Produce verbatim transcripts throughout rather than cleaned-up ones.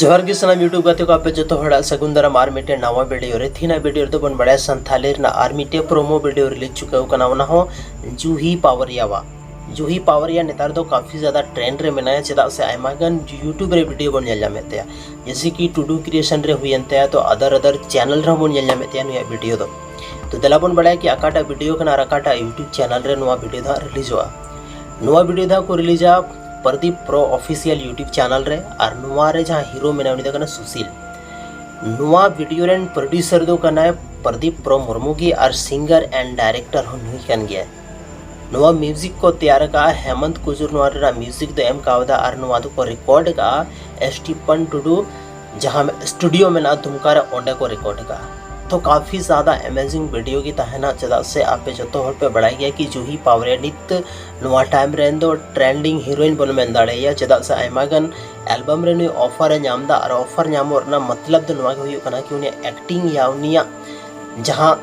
ᱡᱚᱦᱟᱨ ᱜᱮ ᱥᱟᱱᱟᱢ YouTube ᱜᱟᱛᱮ ᱠᱚ, ᱟᱯᱮ ᱡᱚᱛᱚ ᱦᱚᱲᱟᱜ ᱥᱟᱹᱜᱩᱱ ᱫᱟᱨᱟᱢ ᱟᱨ ᱢᱤᱫᱴᱮᱱ ᱱᱟᱣᱟ ᱵᱷᱤᱰᱤᱭᱳ ᱨᱮ᱾ ᱛᱤᱦᱤᱧᱟᱜ ᱵᱷᱤᱰᱤᱭᱳ ᱨᱮᱫᱚ ᱵᱚᱱ ᱵᱟᱲᱟᱭᱟ ᱥᱟᱱᱛᱷᱟᱞᱤ ᱨᱮᱱᱟᱜ ᱟᱨ ᱢᱤᱫᱴᱮᱱ ᱯᱨᱳᱢᱳ ᱵᱷᱤᱰᱤᱭᱳ ᱨᱤᱞᱤᱡᱽ ᱪᱩᱠᱟᱹᱣ ᱠᱟᱱᱟ, ᱚᱱᱟ ᱦᱚᱸ ᱡᱩᱦᱤ ᱯᱟᱣᱟᱨᱤᱭᱟᱣᱟᱜ᱾ ᱡᱩᱦᱤ ᱯᱟᱣᱟᱨᱤᱭᱟ ᱱᱮᱛᱟᱨ ᱫᱚ ᱠᱟᱯᱷᱤ ᱡᱟᱫᱟ ᱴᱨᱮᱱᱰ ᱨᱮ ᱢᱮᱱᱟᱭᱟ, ᱪᱮᱫᱟᱜ ᱥᱮ ᱟᱭᱢᱟ ᱜᱟᱱ YouTube ᱨᱮ ᱵᱷᱤᱰᱤᱭᱳ ᱵᱚᱱ ᱧᱮᱞ ᱧᱟᱢᱮᱫ ᱛᱟᱭᱟ, ᱡᱮᱭᱥᱮ ᱠᱤ ᱴᱩᱰᱩ ᱠᱨᱤᱭᱮᱥᱚᱱ ᱨᱮ ᱦᱩᱭᱮᱱ ᱛᱟᱭᱟ, ᱛᱚ ᱟᱫᱟᱨ ᱟᱫᱟᱨ ᱪᱮᱱᱮᱞ ᱨᱮᱦᱚᱸ ᱵᱚᱱ ᱧᱮᱞ ᱧᱟᱢᱮᱫ ᱛᱟᱭᱟ ᱱᱩᱭᱟᱜ ᱵᱷᱤᱰᱤᱭᱳ ᱫᱚ᱾ ᱛᱚ ᱫᱮᱞᱟ ᱵᱚᱱ ᱵᱟᱲᱟᱭᱟ ᱠᱤ ᱚᱠᱟᱴᱟᱜ ᱵᱷᱤᱰᱤᱭᱳ ᱠᱟᱱᱟ ᱟᱨ ᱚᱠᱟᱴᱟᱜ YouTube ᱪᱮᱱᱮᱞ ᱨᱮ ᱱᱚᱣᱟ ᱵᱷᱤᱰᱤᱭᱳ ᱫᱚ ᱦᱟᱸᱜ ᱨᱤᱞᱤᱡᱚᱜᱼᱟ᱾ ᱱᱚᱣᱟ ᱵᱷᱤᱰᱤᱭᱳ ᱫᱚ ᱦᱟᱸᱜ ᱠᱚ ᱨᱤᱞᱤᱡᱟ ᱯᱨᱚᱫᱤᱯ ᱯᱨᱳ ᱚᱯᱷᱤᱥᱤᱭᱟᱞ YouTube ᱪᱮᱱᱮᱞ ᱨᱮ, ᱟᱨ ᱱᱚᱣᱟ ᱨᱮ ᱡᱟᱦᱟᱸ ᱦᱤᱨᱳ ᱢᱮᱱᱟᱭᱟ ᱩᱱᱤ ᱫᱚ ᱠᱟᱱᱟ ᱥᱩᱥᱤᱞ᱾ ᱱᱚᱣᱟ ᱵᱷᱤᱰᱤᱭᱳ ᱨᱮᱱ ᱯᱨᱚᱰᱭᱩᱥᱟᱨ ᱫᱚ ᱠᱟᱱᱟᱭ ᱯᱨᱚᱫᱤᱯ ᱯᱨᱚ ᱢᱩᱨᱢᱩ ᱜᱮ ᱟᱨ ᱥᱤᱝᱜᱟᱨ ᱮᱱᱰ ᱰᱟᱭᱨᱮᱠᱴᱚᱨ ᱦᱚᱸ ᱱᱩᱭ ᱠᱟᱱ ᱜᱮᱭᱟᱭ᱾ ᱱᱚᱣᱟ ᱢᱤᱣᱡᱤᱠ ᱠᱚ ᱛᱮᱭᱟᱨ ᱟᱠᱟᱫᱼᱟ ᱦᱮᱢᱚᱱᱛ ᱠᱩᱡᱩᱨ, ᱱᱚᱣᱟ ᱨᱮᱱᱟᱜ ᱢᱤᱣᱡᱤᱠ ᱫᱚ ᱮᱢ ᱠᱟᱣᱫᱟ ᱟᱨ ᱱᱚᱣᱟ ᱫᱚᱠᱚ ᱨᱮᱠᱚᱨᱰ ᱟᱠᱟᱫᱼᱟ ᱮᱥ ᱴᱤ ᱯᱟᱱ ᱴᱩᱰᱩ ᱡᱟᱦᱟᱸ ᱥᱴᱩᱰᱤᱭᱳ ᱢᱮᱱᱟᱜᱼᱟ ᱫᱩᱢᱠᱟ ᱨᱮ, ᱚᱸᱰᱮ ᱠᱚ ᱨᱮᱠᱚᱨᱰ ᱟᱠᱟᱫᱼᱟ᱾ ᱛᱚ ᱠᱟᱯᱷᱤ ᱡᱟᱫᱟ ᱮᱢᱮᱡᱤᱝ ᱵᱷᱤᱰᱤᱭᱳ ᱜᱮ ᱛᱟᱦᱮᱱᱟ, ᱪᱮᱫᱟᱜ ᱥᱮ ᱟᱯᱮ ᱡᱚᱛᱚ ᱦᱚᱲ ᱯᱮ ᱵᱟᱲᱟᱭ ᱜᱮᱭᱟ ᱠᱤ ᱡᱩᱦᱤ ᱯᱟᱣᱨᱤᱭᱟ ᱱᱤᱛ ᱱᱚᱣᱟ ᱴᱟᱭᱤᱢ ᱨᱮᱱ ᱫᱚ ᱴᱨᱮᱱᱰᱤᱝ ᱦᱤᱨᱳᱭᱤᱱ ᱵᱚᱱ ᱢᱮᱱ ᱫᱟᱲᱮᱭᱟᱭᱟ, ᱪᱮᱫᱟᱜ ᱥᱮ ᱟᱭᱢᱟ ᱜᱟᱱ ᱮᱞᱵᱟᱢ ᱨᱮ ᱱᱩᱭ ᱚᱯᱷᱟᱨ ᱮ ᱧᱟᱢ ᱮᱫᱟ, ᱟᱨ ᱚᱯᱷᱟᱨ ᱧᱟᱢᱚᱜ ᱨᱮᱱᱟᱜ ᱢᱚᱛᱞᱚᱵ ᱫᱚ ᱱᱚᱣᱟ ᱜᱮ ᱦᱩᱭᱩᱜ ᱠᱟᱱᱟ ᱠᱤ ᱩᱱᱤᱭᱟᱜ ᱮᱠᱴᱤᱝ ᱭᱟ ᱩᱱᱤᱭᱟᱜ ᱡᱟᱦᱟᱸ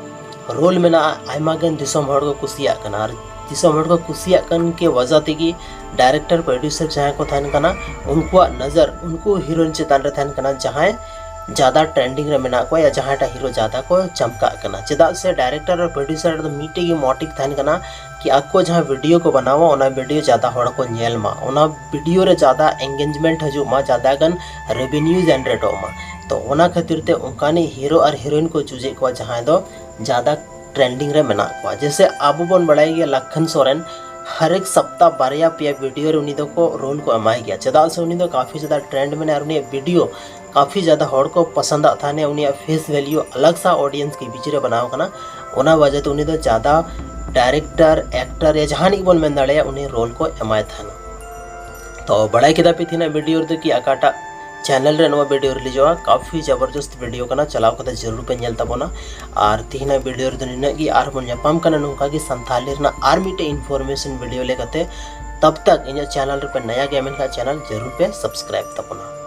ᱨᱳᱞ ᱢᱮᱱᱟᱜᱼᱟ ᱟᱭᱢᱟ ᱜᱟᱱ ᱫᱤᱥᱚᱢ ᱦᱚᱲ ᱠᱚ ᱠᱩᱥᱤᱭᱟᱜ ᱠᱟᱱᱟ, ᱟᱨ ᱫᱤᱥᱚᱢ ᱦᱚᱲ ᱠᱚ ᱠᱩᱥᱤᱭᱟᱜ ᱠᱟᱱ ᱠᱮ ᱣᱟᱡᱟ ᱛᱮᱜᱮ ᱰᱟᱭᱨᱮᱠᱴᱚᱨ ᱯᱨᱚᱰᱭᱩᱥᱟᱨ ᱡᱟᱦᱟᱸᱭ ᱠᱚ ᱛᱟᱦᱮᱱ ᱠᱟᱱᱟ ᱩᱱᱠᱩᱣᱟᱜ ᱱᱚᱡᱚᱨ ᱩᱱᱠᱩ ᱦᱤᱨᱳᱭᱤᱱ ᱪᱮᱛᱟᱱ ᱨᱮ ᱛᱟᱦᱮᱱ ᱠᱟᱱᱟ, ᱡᱟᱦᱟᱸᱭ ᱡᱟᱫᱟ ᱴᱨᱮᱱᱰᱤᱝ ᱨᱮ ᱢᱮᱱᱟᱜ ᱠᱚᱣᱟ ᱭᱟ ᱡᱟᱦᱟᱸᱭᱴᱟᱜ ᱦᱤᱨᱳ ᱡᱟᱫᱟ ᱠᱚ ᱪᱟᱢᱠᱟᱜ ᱠᱟᱱᱟ᱾ ᱪᱮᱫᱟᱜ ᱥᱮ ᱰᱟᱭᱨᱮᱠᱴᱚᱨ ᱟᱨ ᱯᱨᱚᱰᱭᱩᱥᱟᱨ ᱫᱚ ᱢᱤᱫᱴᱮᱡ ᱜᱮ ᱢᱚᱴᱤᱵᱷ ᱛᱟᱦᱮᱱ ᱠᱟᱱᱟ ᱠᱤ ᱟᱠᱚ ᱡᱟᱦᱟᱸ ᱵᱷᱤᱰᱤᱭᱳ ᱠᱚ ᱵᱮᱱᱟᱣᱟ ᱚᱱᱟ ᱵᱷᱤᱰᱤᱭᱳ ᱡᱟᱫᱟ ᱦᱚᱲ ᱠᱚ ᱧᱮᱞ ᱢᱟ, ᱚᱱᱟ ᱵᱷᱤᱰᱤᱭᱳ ᱨᱮ ᱡᱟᱫᱟ ᱮᱱᱜᱮᱡᱽᱢᱮᱱᱴ ᱦᱤᱡᱩᱜ ᱢᱟ, ᱡᱟᱫᱟ ᱜᱟᱱ ᱨᱮᱵᱷᱮᱱᱤᱭᱩ ᱡᱮᱱᱟᱨᱮᱴᱚᱜ ᱢᱟ᱾ ᱛᱚ ᱚᱱᱟ ᱠᱷᱟᱹᱛᱤᱨ ᱛᱮ ᱚᱱᱠᱟᱱᱤᱡ ᱦᱤᱨᱳ ᱟᱨ ᱦᱤᱨᱳᱭᱤᱱ ᱠᱚ ᱪᱩᱡᱮᱫ ᱠᱚᱣᱟ ᱡᱟᱦᱟᱸᱭ ᱫᱚ ᱡᱟᱫᱟ ᱴᱨᱮᱱᱰᱤᱝ ᱨᱮ ᱢᱮᱱᱟᱜ ᱠᱚᱣᱟ᱾ ᱡᱮᱭᱥᱮ ᱟᱵᱚ ᱵᱚᱱ ᱵᱟᱲᱟᱭ ᱜᱮᱭᱟ ᱞᱟᱠᱷᱟᱱ ᱥᱚᱨᱮᱱ ᱦᱟᱨ ᱮᱠ ᱥᱟᱯᱛᱟ ᱵᱟᱨᱭᱟ ᱯᱮᱭᱟ ᱵᱷᱤᱰᱤᱭᱳ ᱨᱮ ᱩᱱᱤ ᱫᱚᱠᱚ ᱨᱳᱞ ᱠᱚ ᱮᱢᱟᱭ ᱜᱮᱭᱟ, ᱪᱮᱫᱟᱜ ᱥᱮ ᱩᱱᱤ ᱫᱚ ᱠᱟᱯᱷᱤ ᱡᱟᱫᱟ ᱴᱨᱮᱱᱰ ᱢᱮᱱᱟᱭᱟ ᱟᱨ ᱩᱱᱤᱭᱟᱜ ᱵᱷᱤᱰᱤᱭᱳ ᱠᱟᱯᱷᱤ ᱡᱟᱫᱟ ᱦᱚᱲ ᱠᱚ ᱯᱚᱥᱚᱱᱫᱟᱜ ᱛᱟᱦᱮᱱᱟ, ᱩᱱᱤᱭᱟᱜ ᱯᱷᱮᱥ ᱵᱷᱮᱞᱭᱩ ᱟᱞᱟᱜᱽ ᱥᱟ ᱚᱰᱤᱭᱮᱱᱥ ᱠᱮ ᱵᱤᱪ ᱨᱮ ᱵᱮᱱᱟᱣ ᱠᱟᱱᱟ᱾ ᱚᱱᱟ ᱣᱟᱡᱟ ᱛᱮ ᱩᱱᱤ ᱫᱚ ᱡᱟᱫᱟ ᱰᱟᱭᱨᱮᱠᱴᱚᱨ, ᱮᱠᱴᱚᱨ ᱭᱟ ᱡᱟᱦᱟᱱᱤᱡ ᱵᱚᱱ ᱢᱮᱱ ᱫᱟᱲᱮᱭᱟᱜᱼᱟ ᱩᱱᱤ ᱨᱳᱞ ᱠᱚ ᱮᱢᱟᱭ ᱛᱟᱦᱮᱱᱟ᱾ ᱛᱚ ᱵᱟᱲᱟᱭ ᱠᱮᱫᱟ ᱯᱮ ᱛᱤᱦᱤᱧᱟᱜ ᱵᱷᱤᱰᱤᱭᱳ ᱨᱮᱫᱚ ᱠᱤ ᱚᱠᱟᱴᱟᱜ ᱪᱮᱱᱮᱞ ᱨᱮ ᱱᱚᱣᱟ ᱵᱷᱤᱰᱤᱭᱳ ᱨᱤᱞᱤᱡᱚᱜᱼᱟ᱾ ᱠᱟᱯᱷᱤ ᱡᱚᱵᱚᱨᱫᱚᱥᱛ ᱵᱷᱤᱰᱤᱭᱳ ᱠᱟᱱᱟ, ᱪᱟᱞᱟᱣ ᱠᱟᱛᱮ ᱡᱟᱹᱨᱩᱲ ᱯᱮ ᱧᱮᱞ ᱛᱟᱵᱚᱱᱟ᱾ ᱟᱨ ᱛᱤᱦᱤᱧᱟᱜ ᱵᱷᱤᱰᱤᱭᱳ ᱨᱮᱫᱚ ᱱᱤᱱᱟᱹᱜ ᱜᱮ, ᱟᱨᱦᱚᱸ ᱵᱚᱱ ᱧᱟᱯᱟᱢ ᱠᱟᱱᱟ ᱱᱚᱝᱠᱟ ᱜᱮ ᱥᱟᱱᱛᱷᱟᱞᱤ ᱨᱮᱱᱟᱜ ᱟᱨ ᱢᱤᱫᱴᱮᱡ ᱤᱱᱯᱷᱚᱨᱢᱮᱥᱚᱱ ᱵᱷᱤᱰᱤᱭᱳ ᱞᱮᱠᱟᱛᱮ᱾ ᱛᱟᱵ ᱛᱟᱠ ᱤᱧᱟᱹᱜ ᱪᱮᱱᱮᱞ ᱨᱮᱯᱮ ᱱᱟᱭᱟ ᱜᱮᱭᱟ ᱢᱮᱱᱠᱷᱟᱱ ᱪᱮᱱᱮᱞ ᱡᱟᱹᱨᱩᱲ ᱯᱮ ᱥᱟᱵᱥᱠᱨᱟᱭᱤᱵ ᱛᱟᱵᱚᱱᱟ᱾